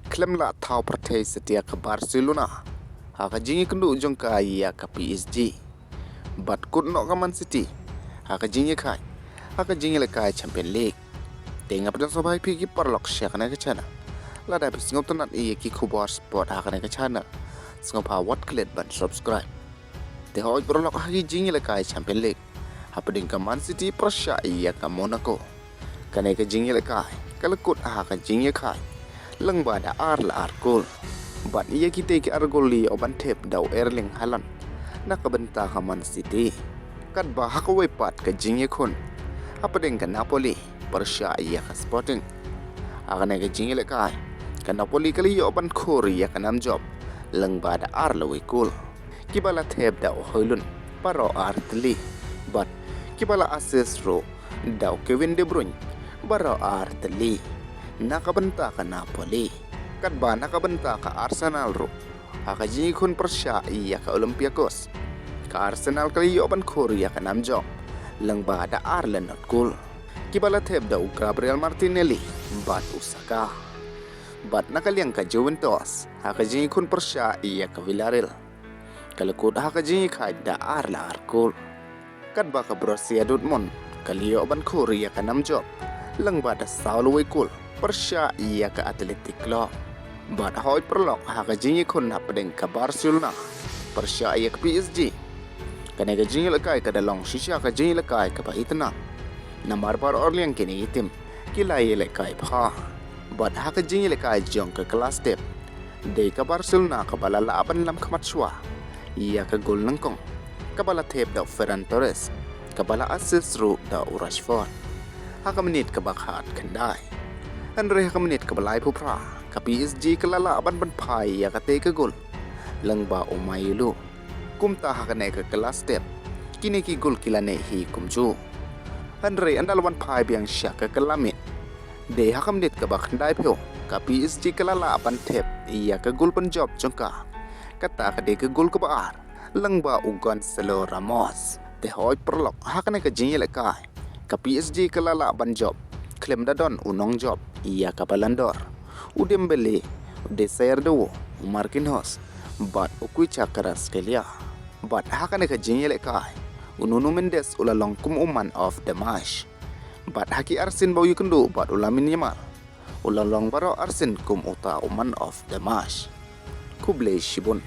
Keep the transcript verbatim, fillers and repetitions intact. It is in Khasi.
khlem lah thaw pyrthei satia ka Barcelona ha ka jingïakynduh jong ka ïa ka P S G. Bad kut noh ka Man City ha ka jingïakhaid ha ka jingïalehkai Champion League. Te nga pdiang sngewbha ïa phi ki paralok sha kane ka channel. Lada phi sngewtynnat ïa ki khubor sport ha kane ka channel, sngewbha wat klet ban subscribe. Te hooid paralok, ha ki jingïalehkai Champion League, hapdeng ka Man City pyrshah ïa ka Monaco, kane ka jingïalehkai ka la kut ha ka jingïakhaid lyngba da ar la ar kol. Bad ïa kitei ki ar gol la ïoh ban thep da u Erling Haaland na ka bynta ka Man City. Katba ha kawei pat ka jingïakhun hapdeng ka Napoli pyrshah ïa ka Sporting, ha kane ka jingïalehkai ka Napoli ka la ïoh ban khur ïa ka nam jop lyngba da ar la wei kol, kiba la thep da u Højlund baroh ar tylli, bad kiba la assist ruh da u Kevin De Bruyne baroh ar tylli na ka bynta ka Napoli. Katba na ka bynta ka Arsenal ruh, ha ka jingïakhun pyrshah ïa ka Olympiacos, ka Arsenal ka la ïoh ban khur ïa ka nam jop lyngba da ar la not kol, kiba la thep da u Gabriel Martinelli bad u Saka. Bad na ka liang ka Juventus, ha ka jingïakhun pyrshah ïa ka Villarreal, ka la kut ha ka jingïakhaid da ar la ar kol. Katba ka Borussia Dortmund ka la ïoh ban khur ïa ka nam jop lyngba da saw la wei kol pyrshah ïa ka Athletic Club. Bad hooid paralok, ha ka jingïakhun hapdeng ka Barcelona pyrshah ïa ka P S G, kane ka jingïalehkai ka da long shisha ka jingïalehkai kaba itynnad, namar baroh arliang kine ki team ki la ïalehkai bha. Bad ha ka jingïalehkai jong ka kylla step, dei ka Barcelona kaba la lah ban lam khmat shuwa ïa ka gol nyngkong, kaba la thep da u Ferran Torres, kaba la assist ruh da u Rashford ha ka minit kaba khatkhyndai. Hynrei ha ka minit kaba laiphew phra, ka P S G ka la lah ban pynphai ïa katei ka gol lyngba u Mayulu. Kumta ha kane ka kylla step, kine ki gol ki la neh hi kumjuh. Hynrei ynda la wan phai biang sha ka kylla miet, dei ha ka minit kaba khyndaiphew, ka P S G ka la lah ban thep ïa ka gol pynjop jong ka. Kata ka dei ka gol kaba ar lyngba u Gonzalo Ramos. Te hooid paralok, ha kane ka jingïalehkai ka P S G ka la lah ban jop khlem da don u nongjop ïa ka Ballon d'Or, u Dembele, u Désiré Doué, u Marquinhos bad u Kvaratskhelia. Bad ha kane ka jingïalehkai u Nuno Mendes u la long kum u man of the match. Bad ha ki arsien ba u ïakynduh bad u Lamine Yamal, u la long baroh arsien kum uta u man of the match. Khublei shibun.